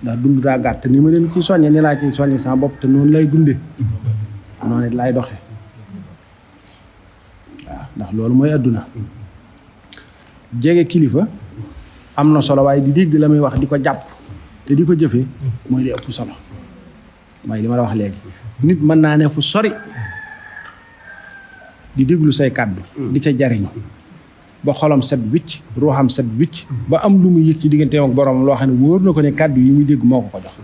ndax dund daa gàtt ni ma leen ci soññe ni laa ci soññe sama bopp te noonu lay dunde noonu it laay doxe waaw ndax loolu mooy àdduna jege kilifa am na solo waaye di dégg la muy wax di ko jàpp te di ko jëfe mooy li ëpp solo mooy li ma la wax léegi nit mën naa ne fu sori di déglu say kàddu di ca jariñu ba xolam set wicc ruuxam set wicc ba am lu mu yëg ci digganteem ak borom loo xam ne wóor na ko ne kàddu yi muy dégg moo ko ko jox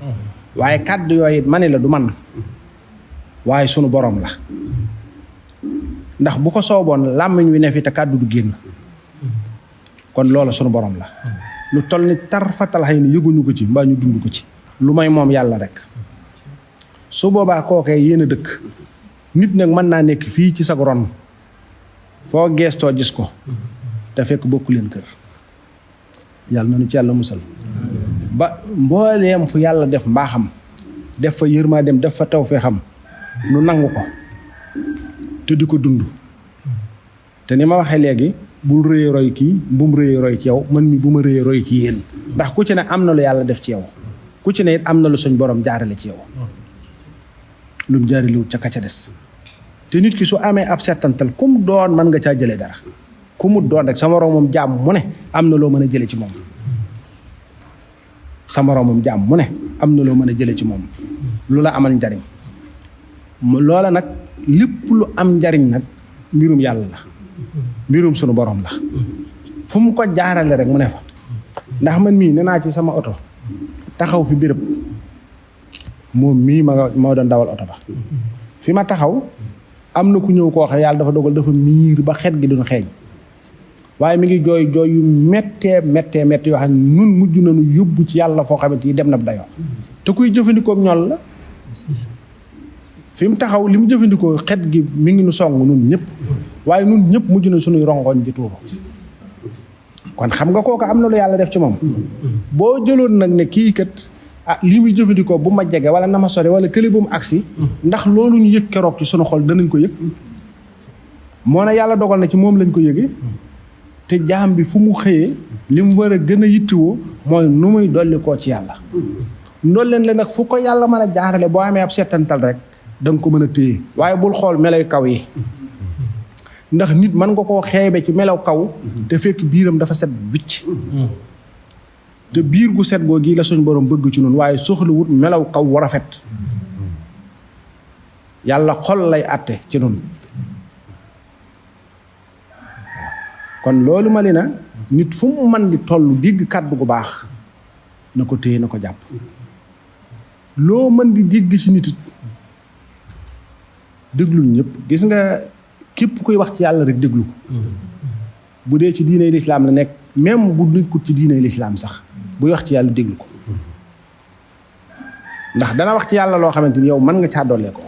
waaye kàddu yooyu ma ne la du man waaye sunu borom la ndax bu ko sooboon làmmiñ wi ne fi te kàddu du génn kon loola sunu borom la lu toll ni tarfatal xëy ni yëguñu ko ci mbaa ñu dund ko ci lu may moom yàlla rek su boobaa kookee yéen a dëkk nit nag mën naa nekk fii ci sag ron foo geestoo gis ko te fekk bokku leen kër yàlla na nu ci yàlla musal ba mbooleem fu yàlla def mbaaxam def fa yërmaandeem def fa tawfeexam nu nangu ko te di ko dund te ni ma waxee léegi bul rëyee roy kii bu mu rëyee roy ci yow man mi bu ma rëyee roy ci yéen ndax ku ci ne am na lu yàlla def ci yow ku ci ne it am na lu suñ borom jaarale ci yow lu mu jaaralewut ca ka ca des te nit ki su amee ab settantal ku mu doon mën nga caa jëlee dara ku mu doon rek sa moroomam jaam mu ne am na loo mën a jële ci moom sa moroomam jaam mu ne am na loo mën a jële ci moom lu la amal njariñ loola nag lépp lu am njariñ nag mbirum yàlla la mbirum sunu borom la fu mu ko jaarale rek mu ne fa ndax man mii nee naa ci sama oto taxaw fi béréb moom mii moo doon dawal oto ba fi ma taxaw am na ku ñëw koo xam yàlla dafa dogal dafa miir ba xet gi duñ xeeñ waaye mi ngi jooy jooy yu méttee yoo xam ne nun mujj nañu yóbbu ci yàlla foo xamante ni dem na dayoo te kuy jëfandikoo ñol la fi mu taxaw li mu jëfandikoo xet gi mi ngi nu song nun ñëpp waaye nun ñëpp mujj na suñuy rongoñ di tuuru kon xam nga kooku am na lu yàlla def ci moom boo jëloon nag ne kii kat li muy jëfandikoo bu ma jege wala na ma sore wala kële bu mu agsi ndax loolu ñu yëg keroog ci sunu xol danañ ko yëg moo ne yàlla dogal na ci moom lañ ko yëgee te jaam bi fu mu xëyee li mu war a gën a yittiwoo mooy nu muy dolli koo ci yàlla ndolleen la nag fu ko yàlla mën a jaarale boo amee ab settantal rek da nga ko mën a téye waaye bul xool meloy kaw yi ndax nit mën nga koo xeebe ci melaw kaw te fekk biiram dafa set wicc te biir gu set goo gi la suñ borom bëgg ci noonu waaye soxlawut melaw kaw war a rafet yàlla xol lay àtte ci noonu kon loolu ma li na nit fu mu man di toll digg kàddu gu baax na ko téye na ko jàpp loo mën di digg ci nit déglul ñëpp gis nga képp kuy wax ci yàlla rek déglu ko bu dee ci diiney lislaam la nekk même bu nekkut ci diiney lislaam sax buy wax ci yàlla déglu ko ndax dana wax ci yàlla loo xamante ni yow mën nga caa dollee ko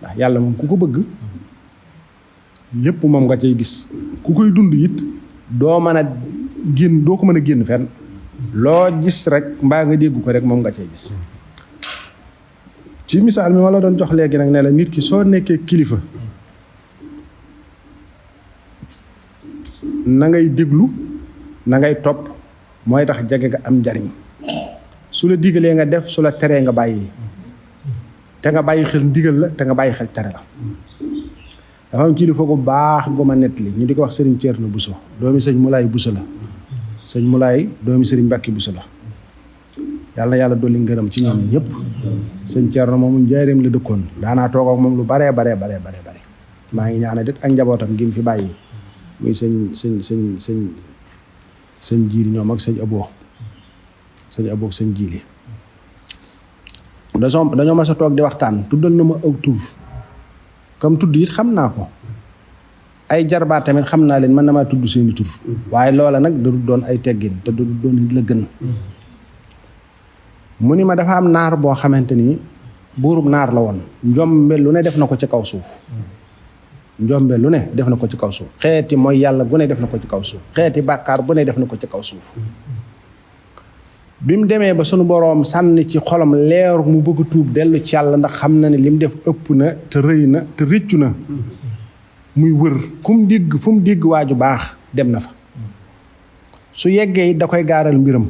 ndax yàlla moom ku ko bëgg lépp moom nga cay gis ku koy dund it doo mën a génn doo ko mën a génn fenn loo gis rek mbaa nga dégg ko rek moom nga cay gis ci misaal mi ma la doon jox léegi nag ne la nit ki soo nekkee kilifa na ngay déglu na ngay topp mooy tax jege nga am njariñ su la digalee nga def su la teree nga bàyyi te nga bàyyi xel ndigal la te nga bàyyi xel tere la dafa am kilifa gu baax gu ma nettali ñu di ko wax sëriñ Thierno Bousso doomi sëñ Moulay Bousso la sëñ Moulay doomi sëriñ Mbacke Bousso la yàlla na yàlla dolli ngërëm ci ñoom ñëpp sëñ Thierno moom njaareem la dëkkoon daanaa toog ak moom lu bare maa ngi ñaanal it ak njabootam gi mu fi bàyyi muy sëñ jiili ñoom ak sëñ aboo sëñ jiili dañoo ma sa toog di waxtaan tuddal na ma aw tur comme tudd it xam naa ko ay jarbaat tamit xam naa leen mën na maa tudd seeni tur waaye loola nag da du doon ay teggin te du doon la gën mu ni ma dafa am naar boo xamante ni buurub naar la woon njombe lu ne def na ko ci kaw suuf njombe lu ne def na ko ci kaw suuf xeeti mooy yàlla bu ne def na ko ci kaw suuf xeeti bàkkaar bu ne def na ko ci kaw suuf bi mu demee ba sunu boroom sànni ci xolam leer mu bëgg tuub dellu ci yàlla ndax xam na ne li mu def ëpp na te rëy na te rëccu na muy wër fu mu digg waaju baax dem na fa su yeggee da koy gaaral mbiram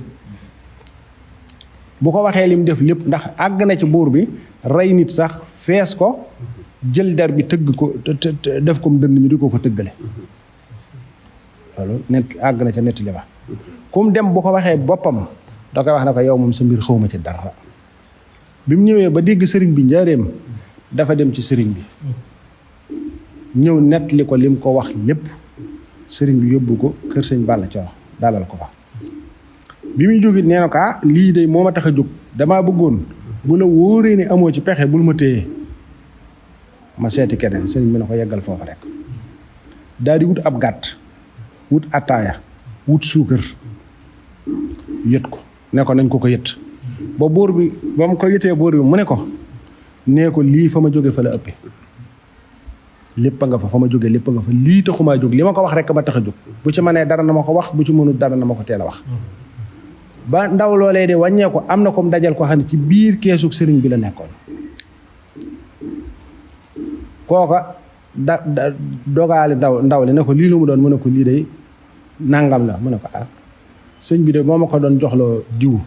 bu ko waxee lim def lépp ndax àgg na ci buur bi rey nit sax fees ko jël der bi tëgg ko def ko mu dënn ñu di ko tëggale loolu net àgg na ca netti li ba kum dem bu ko waxee boppam da koy wax ne ko yow moom sa mbir xawma ci dara bi mu ñëwee ba dégg sëriñ bi njaareem dafa dem ci sëriñ bi ñëw nett li ko lim ko wax lépp sëriñ bi yóbbu ko kër sëñ Balla Coro dalal ko fa bi muy jógit nee na ko lii de moo ma tax a jóg damaa bëggoon bu la wóoree ne amoo ci pexe bul ma téye ma seeti keneen sëriñ bi ne ko yeggal foofa rek daal di wut ab gàtt wut attaaya wut suukar yët ko ne ko nañ ko yët ba buur bi ba mu ko yëtee buur bi mu ne ko nee ko lii fa ma jóge fa la ëppee lépp nga fa ma jóge lépp nga fa lii taxumaa jóg li ma ko wax rek ma tax a jóg bu ci mënee dara na ma ko wax bu ci mënul dara na ma ko teel a wax ba ndaw loolee de wàññee ko am na ko mu dajal ko xam ne ci biir keesug sëriñ bi la nekkoon kooka dogaale ndaw li ne ko lii lu mu doon mu ne ko lii de nangam la mu ne ko sëñ bi de moo ma ko doon joxloo diw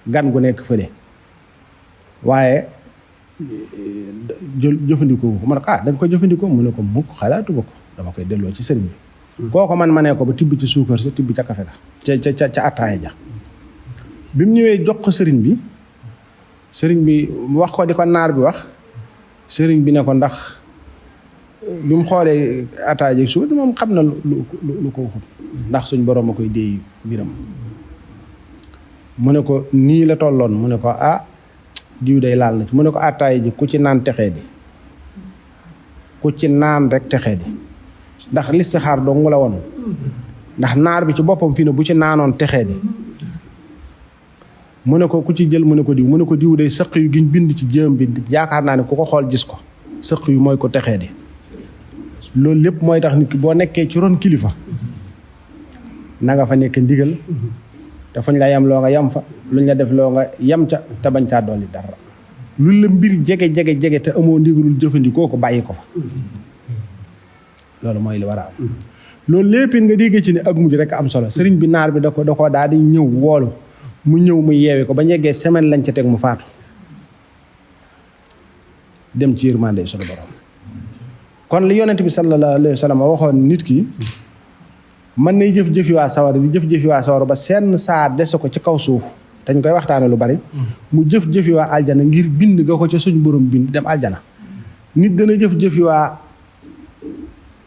gan gu nekk fële waaye jëfandikoo ko ma ne ko da nga ko jëfandikoo mu ne ko mukk xalaatuma ko dama koy delloo ci sëriñ bi kooko man ma ne ko ba tibb ci suukar sa tibb ca kafe ga ca attaaya ja bi mu ñëwee jox ko sëriñ bi wax ko di ko naar bi wax sëriñ bi ne ko ndax bi mu xoolee attaaya ji suukar moom xam na lu ko waxut ndax suñ borom a koy déey mbiram mu ne ko nii la tolloon mu ne ko diw day laal na ci mu ne ko attaaya ji ku ci naan texee di ku ci naan rek texee di ndax listixaar dong la woon ndax naar bi ci boppam fii ne bu ci naanoon texee di mu ne ko ku ci jël mu ne ko diw day sëq yu giñ bind ci jëm bi yaakaar naa ne ku ko xool gis ko sëq yu mooy ko texee di loolu lépp mooy tax nit ki boo nekkee ci ron kilifa na nga fa nekk ndigal te fuñ la yam loo nga yam fa luñ la def loo nga yam ca te bañ caa dolli dara lu la mbir jege te amoo ndigalul jëfandikoo ko bàyyi ko fa loolu mooy li war a am loolu lépp nga dégg ci ne ak mujj rek am solo sëriñ bi naar bi da ko daal di ñëw woolu mu ñëw mu yeewe ko ba ñeggee semaine lañ ca teg mu faatu dem ci yërmande sunu borom kon li yonent bi sallallahu alayhi wa sallam waxoon nit ki mën nay jëf-jëfi waa sawara di jëf-jëfi waa sawara ba seen saa dese ko ci kaw suuf dañ koy waxtaane lu bari mu jëf-jëfi waa aljana ngir bind nga ko ca suñ borom bind dem aljana nit dana jëf-jëfi waa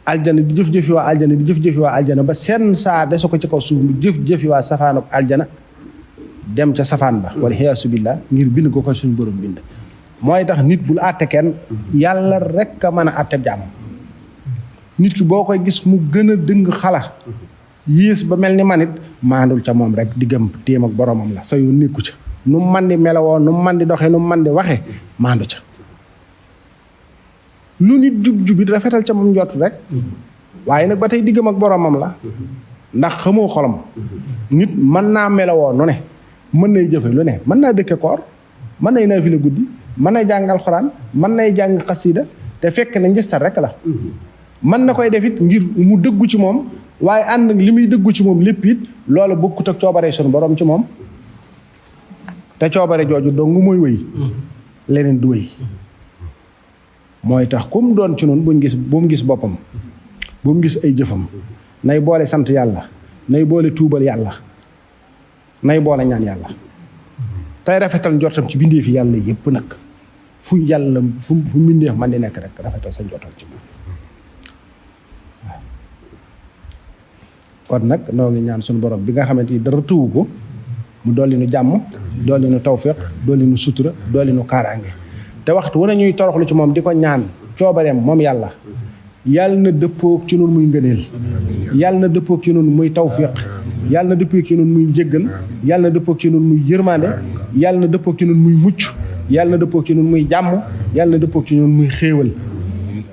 aljana di jëf-jëfi waa aljana di jëf-jëfi waa aljana ba seen saa dese ko ci kaw suuf mu jëf-jëfi waa safaanuk aljana dem ca safaan ba wala xiyaasu billah ngir bind nga ko suñ borom bind mooy tax nit bul àtte kenn yàlla rek a mën a àtte jàmm nit ki boo koy gis mu gën a dëng xala yées ba mel ni manit maandul ca moom rek diggam téem ak boromam la sa yoon nekku ca nu mu man di melowoo nu mu man di doxee nu mu man di waxee maandu ca lu nit jub-jubit rafetal ca moom njott rek waaye nag ba tey diggam ak boromam la ndax xamoo xolam nit mën naa melowoo nu ne mën nay jëfe lu ne mën naa dëkke koor mën nay naafila guddi mën nay jàng alxuraan mën nay jàng xasida te fekk na njëstal rek la mën na koy def it ngir mu dëggu ci moom waaye ànd li muy dëggu ci moom lépp it loolu bokkut ak coobare sunu borom ci moom te coobare jooju dong mooy wéy leneen du wéy mooy tax ku mu doon ci noonu bu mu gis boppam bu mu gis ay jëfam nay boole sant yàlla nay boole tuubal yàlla nay boole ñaan yàlla tey rafetal njortam ci bindee fi yàlla yépp nag fu yàlla fu mbindeef man di nekk rek rafetal sa njortam ci moom kon nag noo ngi ñaan suñu borom bi nga xamante ni dara tëwu ko mu dolli nu jàmm dolli nu tawféex dolli nu sutura dolli nu kaaraange te waxtu wu ne ñuy toroxlu ci moom di ko ñaan coobareem moom yàlla na dëppoog ci noonu muy ngëneel yàlla na dëppoog ci noonu muy tawféex yàlla na dëppoog ci noonu muy njëggal yàlla na dëppoog ci noonu muy yërmande yàlla na dëppoog ci noonu muy mucc yàlla na dëppoog ci noonu muy jàmm yàlla na dëppoog ci noonu muy xéewal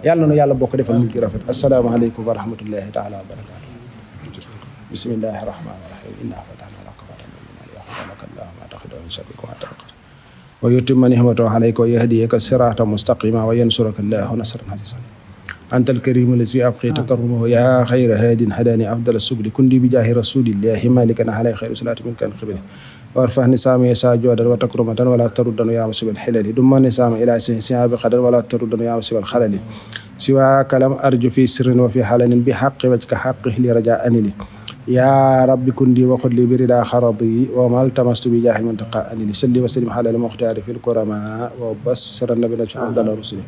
yàlla na yàlla bokk defal mujj rafet asalaamaaleykum wa rahmatullahi taala wa barakaatu bismillahi rahmaani rahim inna fatahna laka fathan mubiinan liyaghfira laka Allahu ma taqaddama min dhanbika wa ma ta'akhkhara wa yutimma ni'matahu alayka wa yahdiyaka siratan mustaqima wa yansuraka Allahu nasran azizan anta alkarimu lazi abqi takarrumahu yaa xayra haadin hadaani afdala subli kundi bi jaahi rasulillahi malikan alay xayru salaati min kan xibli warfah nisaami sa joodan wa takrumatan wala taruddanu yaa musibal xilali dumma nisaami ila siha bi qadar wala taruddanu yaa musibal xalali siwa kalam arju fi sirrin wa fi xalanin bi xaqi wajka xaqi li raja anili yaa rabbi kundi waxut li bi rida xaradi wa mal tamastu bi jaahi muntaqa anili salli wa sallim ala al muxtaari fi l kurama wa basara nabina fi afdala rusuli